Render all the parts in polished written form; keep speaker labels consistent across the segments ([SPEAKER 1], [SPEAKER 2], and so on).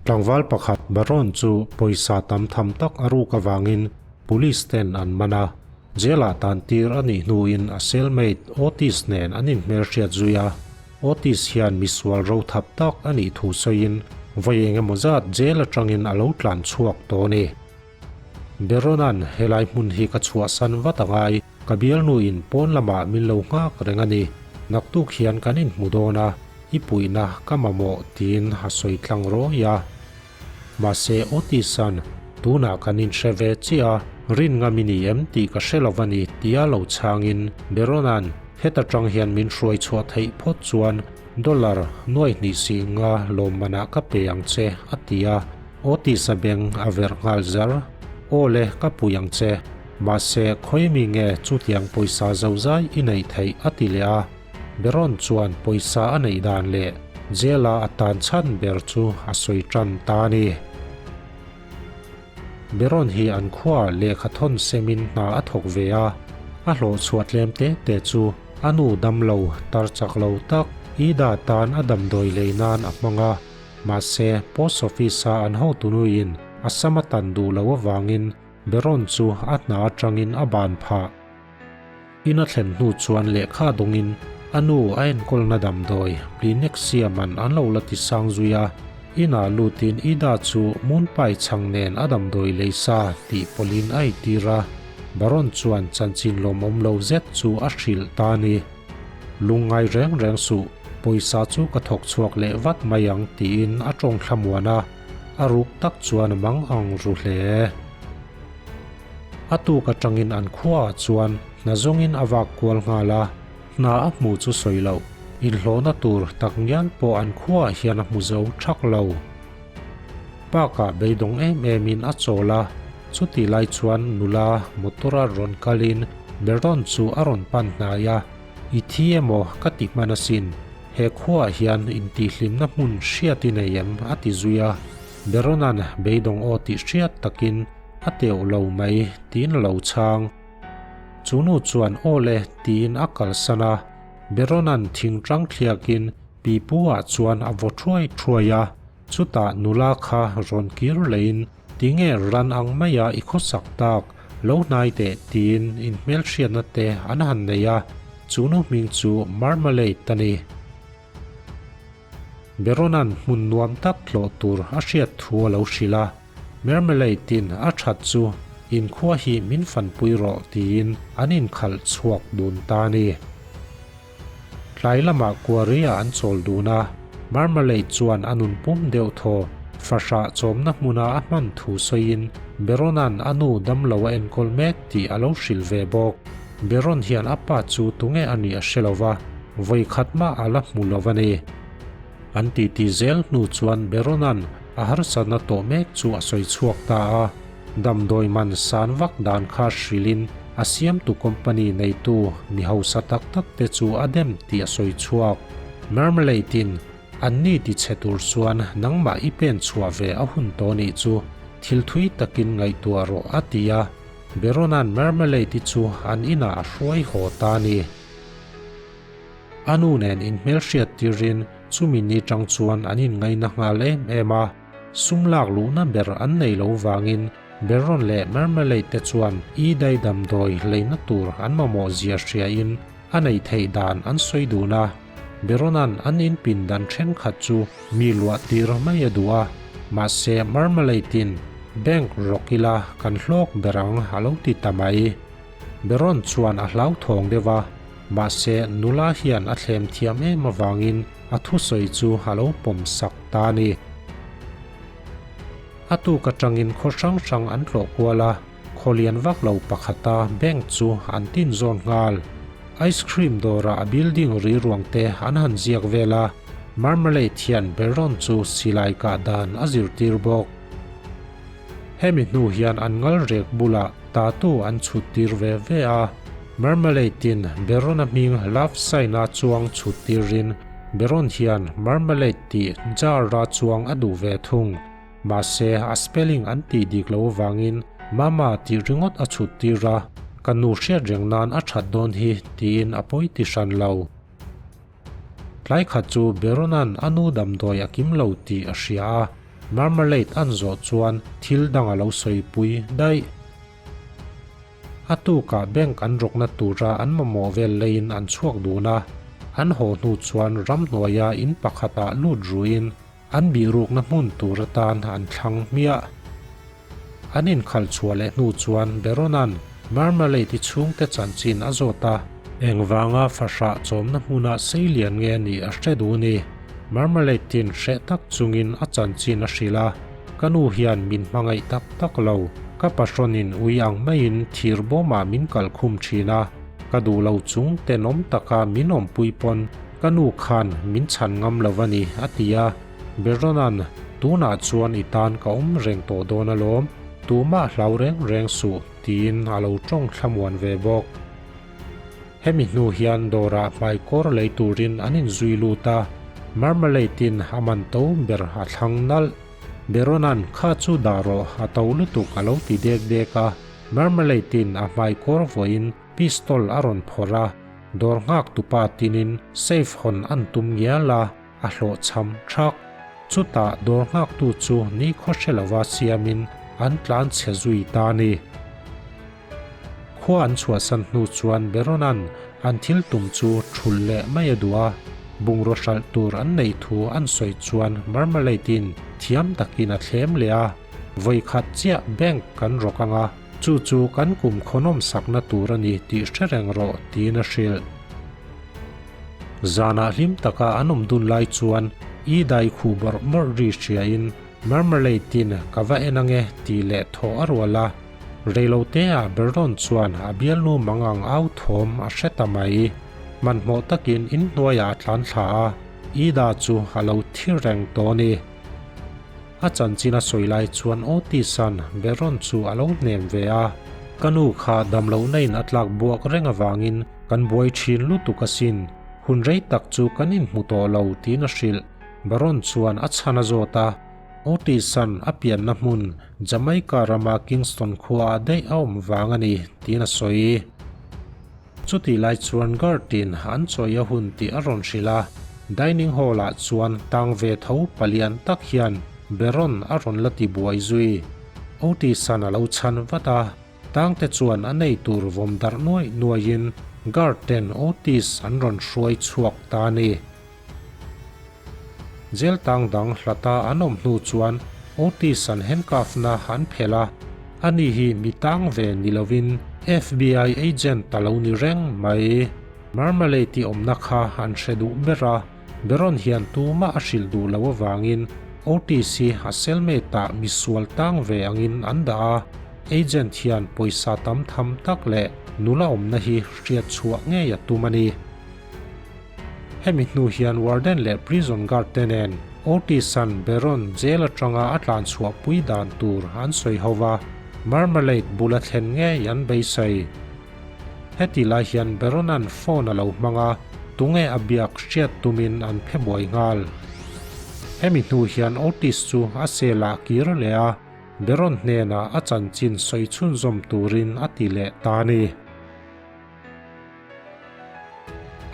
[SPEAKER 1] Tlangval pakhat Baron chu pawisa tam tham tak a ruk avangin Police ten an man a, Jail ah tan tir a nih hnuin a cellmate Otis nen an inhmelhriat zui a, Otis hian misual ro thap tak a nih thu sawiin vawi engemaw zat jail atangin a lo tlan chhuak tawh a ni. Baron-a'n helai hmun hi ka chhuahsan vat a ngai, ka bialnuin pawn lamah min lo nghak reng a ni, naktuk hian kan inhmu dawn a, i puihna ka mamawh tiin a sawi tlang rawi a. Mahse Otis-a'n tunah kan inhre ve chiah a, rin ngam i ni em tih ka hre lo va ni tia lo chhangin Baron-a'n heta tang hian min hruai chhuah theih phawt chuan dollar nuai hnih si nga lawmmanah ka pe ang che a ti a, Otis-a beng a verh nghal zar. Aw le, ka pui ang che. Mahse khawi mi nge chutiang pawisa zozai i neih theih a ti leh a. Baron chuan pawisa a neih dan leh jail-a a tan chhan ber chu a sawi tan ta a ni. Baron hi an khuaah lehkha thawn semin hna a thawk ve a, a hlawh chhuah tlem te te chu a nu damlo tar chak lo tak Ida tan a damdawi lei nan a hmang a, mahse post office-a an hotunuin a sam a tan duh loh avangin Baron chu a hna atangin a ban phah. In a thlen hnu chuan lehkha dawngin a nu a enkawlna damdawi Plinex siaman an lo la ti sang zui a, inah lutin Ida chu Moonpai chhang nen a damdawi lei sa tih pawlhin a eitir a, Baron chuan chanchin lawmawm lo zet chu a hrilh ta a ni. Lungngai reng reng suh, pawisa chu ka thawk chhuak leh vat mai ang tiin a tawng thlamuan a, a ruk tak chuan a mang ang ru hle. A tuk atangin an khuaah chuan hna zawngin a vak kual nghal a, hna a hmuh chu sawi loh, inhlawhna tur tak ngial pawh an khuaah hian a hmu zo thak lo. Park-ah beidawng em emin a chawl a, chutih lai chuan nula motor-a rawn kalin Baron chu a rawn pan hnai a, I thi emaw ka ti hman asin, he khuaah hian intihhlimna hmun hriat i nei em? a ti zui a, Baron-a'n beidawng aw tih hriat takin A teuh lo mai tiin a lo chhang. Chu nu chuan aw le tiin a kalsan a, Berona'n thing tang thliakin pipu ah chuan a vaw thuai thuai a, chutah nula kha rawn kir leiin tinge ran ang maia i khawsak tak, lo hnai teh tiin inhmelhriatna te an han nei a, chu nu hming chu Marmalade a ni. Berona'n hmun nuam tak tlawh tur a hriat thu a lo hrilh a. Marmalade-in a that chu inkhua hi min fanpui rawh tiin an inkhalh chhuak dun ta a ni. Tlai lamah Quarry-ah an chawl dun a, Marmalade chuan a nun pum deuh thaw fahrah chawmna hmuna a hman thu sawiin Baron-a'n a nu damlo a enkawl mek tih a lo hrilh ve bawk. Baron hian a pa chu tunge a nih a hre lo va, vawi khat mah a la hmu lo a ni. An titi zel hnu chuan Baron-a'n a harsatna tawh mek chu a sawi chhuak ta a, damdawi man san vak dan kha hrilhin a siamtu company neitu mi hausa tak tak te chu a dem tih a sawi chhuak. Marmalade-in anni ti chhe tur chuan nangmah i pen chhuah ve a hun tawh nih chu thil thui takin ngaihtuah rawh a ti a, Baron-a'n Marmalade-i chu an inah a hruai haw ta a ni. A nu nen inhmelhriat tirin chumi ni tang chuan an inngaina nghal em em a, sum lak luhna ber an nei lo vangin Baron leh Marmalade te chuan i dai damdawi leina tur an mamawh zia hriain a neih theih dan an sawi dun a. Baron-a'n an inpin dan thenkhat chu mi luah tir mai a duh a, mahse Marmalade-in bank rawk ila kan hlawk ber ang a lo ti ta mai. Baron chuan a hlauthawng deuh a, mahse nula hian a thlem thiam em avangin a thusawi chu a lo pawm sak ta a ni. A tuk atangin khaw hrang hrang an tlawh kual a, khaw lian vak lo pakhata bank chu an tin zawn nghal. Ice cream dawrah a building ri ruang te an han ziak vel a, Marmalade hian Baron chu silai kah dan a zirtir bawk. Hemi hnu hian an ngal rek bulah tattoo an chhut tir ve ve a. Marmalade in Baron-a hming love sign-a chuang chhut tirin Baron hian Marmalade tih jar-a chuang a duh ve thung. Mahse, a spelling an tih dik loh avangin Mama tih ringawt a chhut tir a, ka nu hriat reng nan a that dawn hi tiin a pawi ti hran lo. Tlai khat chu Barona'n a nu damdawi a kim lo tih a hria a, marmalade an zawh chuan thil dang a lo sawipui daih. A tukah bank an rawkna tura an mamawh vel leiin an chhuak dun a, an haw hnu chuan ramhnuaia in pakhatah lut ruin an bihrukna hmun tur atan an thlang hmiah. An inkhalh chhuah leh hnu chuan Barona'n Marmalade-i chhungte chanchin a zawt a. Engvanga fahrah chawmna hmuna seilian nge nih a hre duh ni? Marmalade-in hreh tak chungin a chanchin a hrilh a, Ka nu hian min hmangaih tak tak lo. Ka pahrawnin ui ang maiin thir bawmah min kalh khum thin a, ka duh lo chung tenawm taka min awmpui pawn ka nu khan min chhan ngam lo a ni, a ti a. Berona'n, Tunah chuan i tan ka awm reng tawh dawn alawm, tumah hlau reng reng suh, tiin a lo tawng thlamuan ve bawk. Hemi hnu hian dawrah hmaikawr lei turin an inzui lut a, Marmalade-in a man to ber a thlang nalh. Berona'n, Kha chu dah rawh, a to lutuk a lo ti dek dek a, Marmalade-in a hmaikawr vawiin pistol a rawn phawrh a, dawr nghak tupa tinin safe hawn an tum ngial a. A hlawhchham thak. Chutah dawr nghaktu chu nikhaw hre lova siamin an tlan chhe zui ta a ni. Khua an chhuahsan hnu chuan Berona'n an thil tum chu thulh leh mai a duh a, bungraw hralh tur an neih thu an sawi chuan Marmalade-in thiam takin a thlem leh a, Vawikhat chiah bank kan rawk ang a, chu chu kan kum khawnawm sakna tur a ni tih hre reng rawh tiin a hrilh. Zanah hlim taka an awm dun lai chuan i dai khuh bawrh bawrh ri hriain Marmalade-in ka va en ange tih leh thaw a rual a. Reiloteah Berron chuan a bialnu mangang au thawm a hre ta mai. Hmanhmawh takin inhnuaiah a tlan thla a, Ida chu a lo thi reng tawh a ni. A chanchin a sawi lai chuan Otis-a'n Baron chu a lo hnem ve a, Ka nu kha damlohna in a tlak buak reng avangin kan buai thin lutuk asin, hun rei tak chu kan inhmu tawh lo tiin a hrilh. Baron chuan a chhan a zawt a, Otis-a'n a pianna hmun Jamaica rama Kingston khuaah daih a awm vang a ni tiin a sawi. Chutih lai chuan guard-in an chawi a hun tih a rawn hrilh a, dining hall-ah chuan tang ve tho palian tak hian Baron a rawn la ti buai zui. Otis-a'n a lo chhan vat a, tangte chuan a nei tur vawm darh nuaih nuaihin guard-ten Otis an rawn hruai chhuak ta a ni. Jail tang dang hlata an awm hnu chuan Otis-a'n handcuff-na an phelh a, ani hi mi tang ve ni lovin FBI agent a lo ni reng mai. Marmalade-i awmna kha an hre duh ber a, Baron hian tumah a hrilh duh loh avangin Otis hi a cellmate-ah misual tang ve angin an dah a, agent hian pawisa tam tham tak leh nula awmna hi hriat chhuah ngei a tum a ni. Hemi hnu hian warden leh prison guard te nen Otis-a'n Baron jail atanga a tlan chhuah pui dan tur an sawi ho va, Marmalade bula thlen ngei an beisei. Heti lai hian Baron-a'n phone a lo hmang a, tunge a biak hriat tumin an phe buai nghal. Hemi hnu hian Otis chu a cell ah kir leh a, Baron hnenah a chanchin sawi chhunzawm turin a ti leh ta a ni.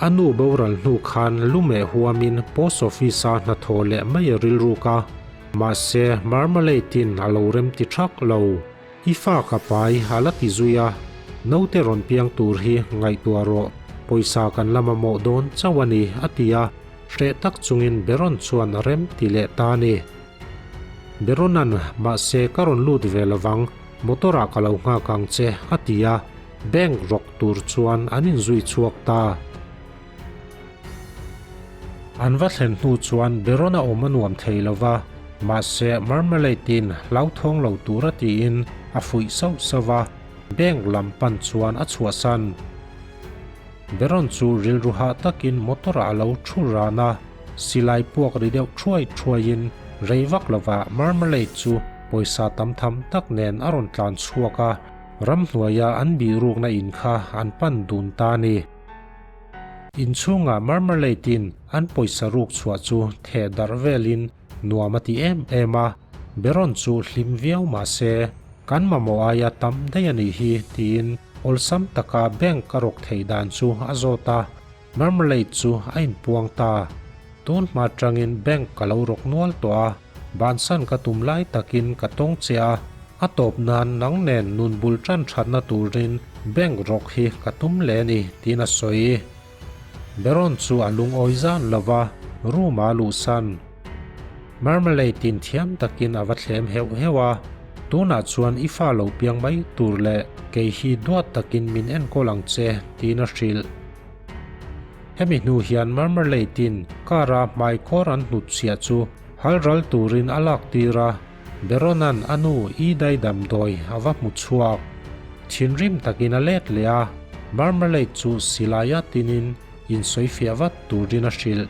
[SPEAKER 1] A nu boral hnu khan lumeh huamin post office-a hnathawh leh mai a rilruk a, mahse Marmalade-in a lo rem ti thak lo. I fa ka pai a la ti zui a, naute rawn piang tur hi ngaihtuah rawh, pawisa kan la mamawh dawn chauh a ni a ti a, hreh tak chungin Baron chuan a rem ti leh ta a ni. Barona'n mahse ka rawn lut ve lovang, motor-ah ka lo nghak ang che a ti a, Bank rawk tur chuan an inzui chhuak ta. An va thlen hnu chuan Baron a awm a nuam thei lo va, mahse Marmalade-in hlauthawng lo tura tiin a fuih sauh sauh va, bank lam pan chuan a chhuahsan. Baron chu rilru hah takin motor-ah a lo thu ran a, silai puak ri deuh thuai thuaiin rei vak lovah Marmalade chu. Pawisa tam tham tak nen a rawn tlan chhuak a, ramhnuaia an bihrukna in kha an pan dun ta a ni. Inchhungah Marmalade-in an pawisa ruk chhuah chu theh darh velin nuam a ti em em a, Baron chu hlim viau mah se, kan mamawh aia tam daih a nih hi tiin awlsam taka bank a rawk theih dan chu a zawt a. Marmalade chu a inpuang ta. Tun hma tangin bank ka lo rawk nual tawh a, bansan ka tum lai takin ka tawng che a, a tawp nan nang nen nun bul tan thatna turin bank rawk hi ka tum leh a ni tiin a sawi. Baron chu a lungawi zan lo va, room ah luhsan. Marmalade in thiam takin a va thlem heuh heuh a, Tunah chuan i fa lo piang mai tur leh kei hi duat takin min enkawl ang che, tiin a hrilh. Hemi hnu hian Marmalade in car a hmai kawr an hnut chhiah chu hal ral turin a lak tir a, Baron-a'n a nu i dai damdawi a va hmu chhuak. Thinrim takin a let leh a, Marmalade chu silai a tinin insawifiah vat turin a hrilh.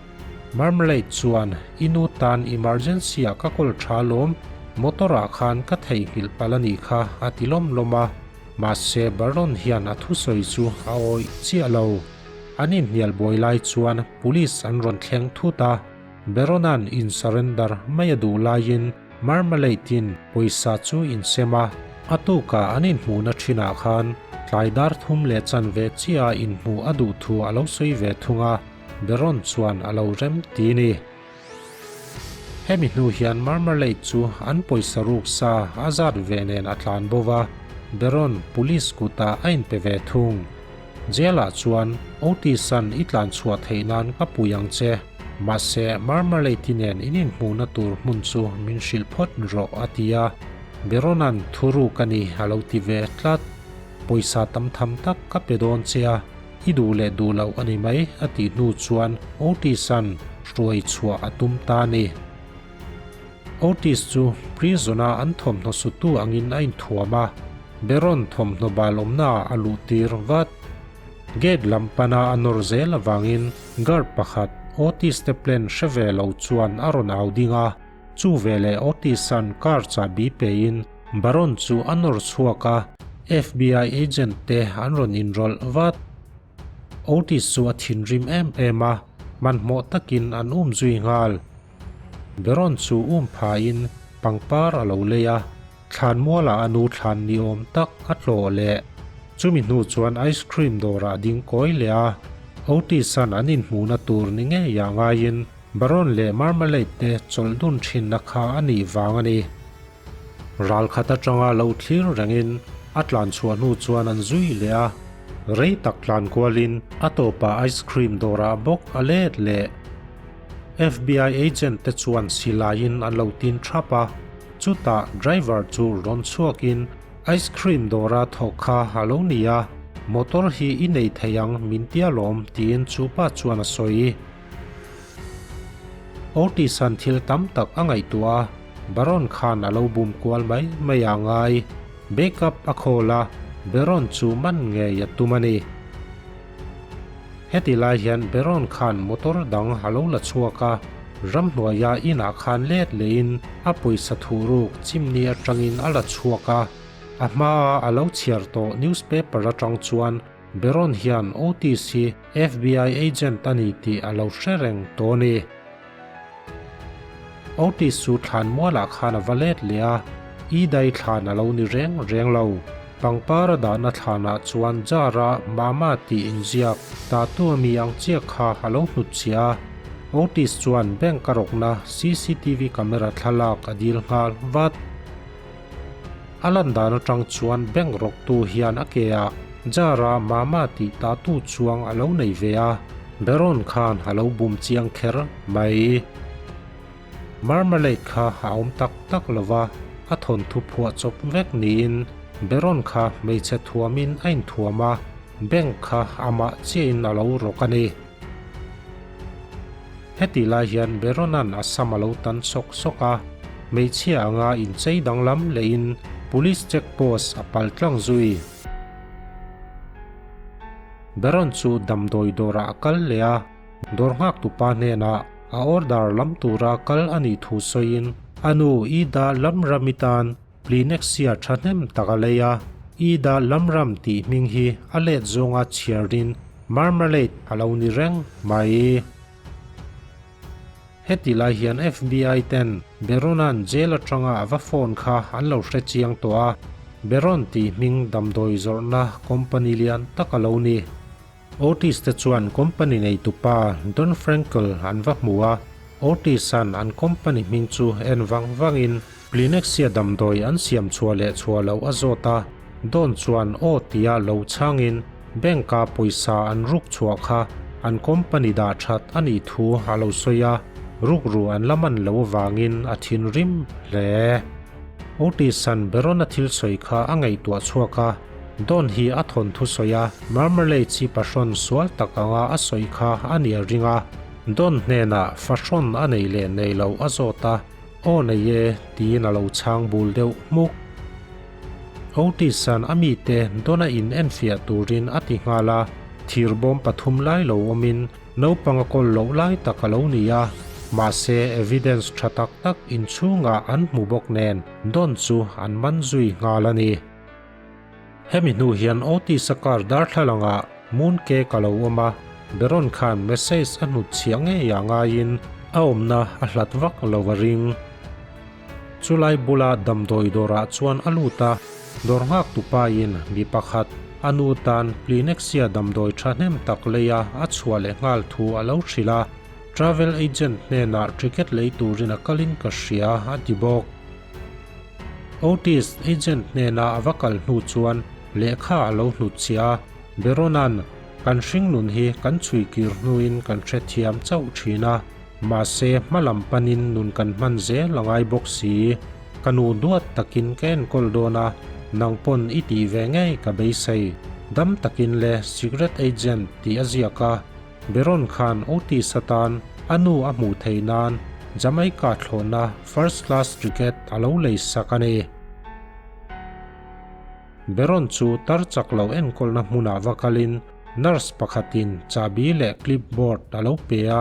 [SPEAKER 1] Marmalade chuan, I nu tan emergency ah ka call tha lawm, motor ah khan ka theihnghilh palh a nih kha a ti lawm lawm a, mahse Baron hian a thusawi chu a awih chiah lo. An inhnial buai lai chuan police an rawn thleng thut a, Baron-a'n in surrender mai a duh laiin Marmalade-in pawisa chu insem a, a tukah an inhmuhna thinah khan tlai dar thum leh chanve chiah a inhmuh a duh thu a lo sawi ve thung a. Baron chuan a lo rem ti ni. Hemi hnu hian Marmalade chu an pawisa ruk sa a zat ve nen a tlan bo va, Baron police kutah a inpe ve thung. Jail ah chuan Otis-a'n i tlan chhuah theih nan ka pui ang che, mahse Marmalade-i nen in inhmuhna tur hmun chu min hrilh phawt rawh a ti a, Baron-a'n thuruk a ni a lo ti ve tlat. Pawisa tam tham tak ka pe dawn che a. I duh leh duh loh a ni mai a tih hnu chuan Otis-a'n hruai chhuah a tum ta a ni. Otis chu prison-a an thawmhnaw sutu angin a inthuam a, Baron thawmhnaw bal awmnaah a luh tir vat. Gate lam pana a nawr zel avangin guard pakhat Otis te plan hre ve lo chuan a rawn au ding a, chu veleh Otis-a'n car chahbi pein Baron chu a nawr chhuak a, FBI agent te an rawn inrawlh vat. Otis chu a thinrim em em a, hmanhmawh takin an um zui nghal. Baron chu um phain pangpar a lo lei a, thlanmualah a nu thlan ni awm tak a tlawh leh. Chumi hnu chuan ice cream dawrah a ding kawi leh a, Otis-a'n an inhmuhna tur ni ngeiah ngaiin Baron leh Marmalade te chawlh dun thinna kha a nih vang a ni. Ral khat atanga lo thlir rengin a tlan chhuah hnu chuan an zui leh a, rei tak tlan kualin a tawpah ice cream dawrah bawk a let leh. FBI agent te chuan silaiin an lo tin thap a, chutah driver chu rawn chhuakin ice cream dawra thawk kha a lo ni a, motor hi i nei thei ang min tia lawm tiin chupa chuan a sawi. Otis-a'n thil tam tak a ngaihtuah a, Baron khan a lo bum kual mai mai a ngai. Backup a khawl a, Baron chu man ngei a tum a ni. Heti lai hian Baron khan motor dang a lo la chhuak a, ramhnuaia inah khan let lehin a pawisa thuhruk chimni atangin a la chhuak a, a hmaa a lo chhiar tawh newspaper atang chuan Baron hian Otis hi FBI agent a ni tih a lo hre reng tawh a ni. Otis chu thlan mualah khan a va let leh a, i dai thlan a lo ni reng reng lo. Pangpar a dahna thlanah chuan jar-a Mama tih inziak tatu a mi ang chiah kha a lo hnutchhiah a. Otis chuan bank a rawkna cctv camera thlalak a dil nghal vat. A lan dan atang chuan bank rawktu hian a ke ah jar a mama tih tatu chuang a lo nei ve a, Baron khan a lo bum chiang kher mai. Marmalade kha a awm tak tak lo va, a thawnthu phuah chawp vek niin Baron kha hmeichhe thuamin a inthuam a, bank kha amah chiahin a lo rawk a ni. Hetih lai hian Baron-a'n a sam a lo tan sawk sawk a, hmeichhia anga inchei danglam lehin Police check post a pal tlang zui. Baron chu damdawi dawrah a kal leh a, dawr nghaktupa hnenah a order lam tura kal a nih thu sawiin. A nu Ida Lamrami tan Plinexia thahnem tak a lei a, Ida Lamram tih hming hi a let zawnga chhiarin Marmalade a lo ni reng mai. Heti lai hian FBI ten Baron-a'n jail atanga a va phone kha an lo hre chiang tawh a, Baron tih hming damdawi zawrhna company lian tak a lo ni. Otis te chuan company neitupa Don Frankel an va hmu a, Otis-a'n an company hming chu en vang vangin Plinexia damdawi an siam chhuah leh chhuah loh a zawt a, Don chuan aw tia lo chhangin bank-a pawisa an ruk chhuah kha an company dah that a nih thu a lo sawi a, rukru an la man lo avangin a thinrim hle. Otis-a'n Baron-a thil sawi kha a ngaihtuah chhuak a, Don hi a thawnthu sawi a, Marmalade chi pahrawn sual tak anga a sawi kha a ni a ring a, Don hnenah fahrawn a nei leh nei lo a zawt a, Aw nei e, tiin a lo chhang bul deuh hmuk. Otis-a'n a mite Donna in enfiah turin a ti nghal a, thir bawm pathum lai lo awmin naupang a kawl loh lai tak a lo ni a, mahse evidence tha tak tak inchhungah an hmu bawk nen Don chu an man zui nghal a ni. Hemi hnu hian Otis-a car darthlalangah Moon cake a lo awm a, Baron khan message a hnut chhiah ngei ah ngaiin a awmna a hlat vak lo a ring. Chulai bula damdawi dawrah chuan a lut a, dawr nghak tupain mi pakhat a nu tan Plinexia damdawi thahnem tak leia a chhuah leh nghal thu a lo hrilh a, travel agent hnenah ticket lei turin a kalin ka hria a ti bawk. Otis agent hnena a va kal hnu chuan lehkha a lo hnut chhiah a, Barona'n kan hringnun hi kan chhui kir hnuin kan hrethiam chauh thin a, mahse hma lam panin nun kan hman zel a ngai bawk si. Ka nu duat takin ka enkawl dawn a, nang pawn i tih ve ngei ka beisei. Dam takin le secret agent tih a ziak a, Baron khan Otis atan a nu a hmuh theih nan Jamaica thlawhna first class ticket a lo lei sak a ni. Baron chu tar chak lo enkawlna hmunah va kalin nurse pakhatin chahbi leh clipboard a lo pe a,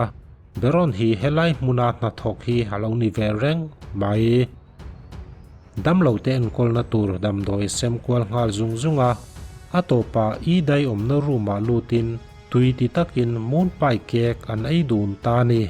[SPEAKER 1] Baron hi helai hmuna hnathawk hi a lo ni ve reng mai. Damlote enkawlna tur damdawi sem kual nghal zung zung a, a tawpah i dai awmna room ah lutin tui ti takin moon pie cake an ei dun ta a ni.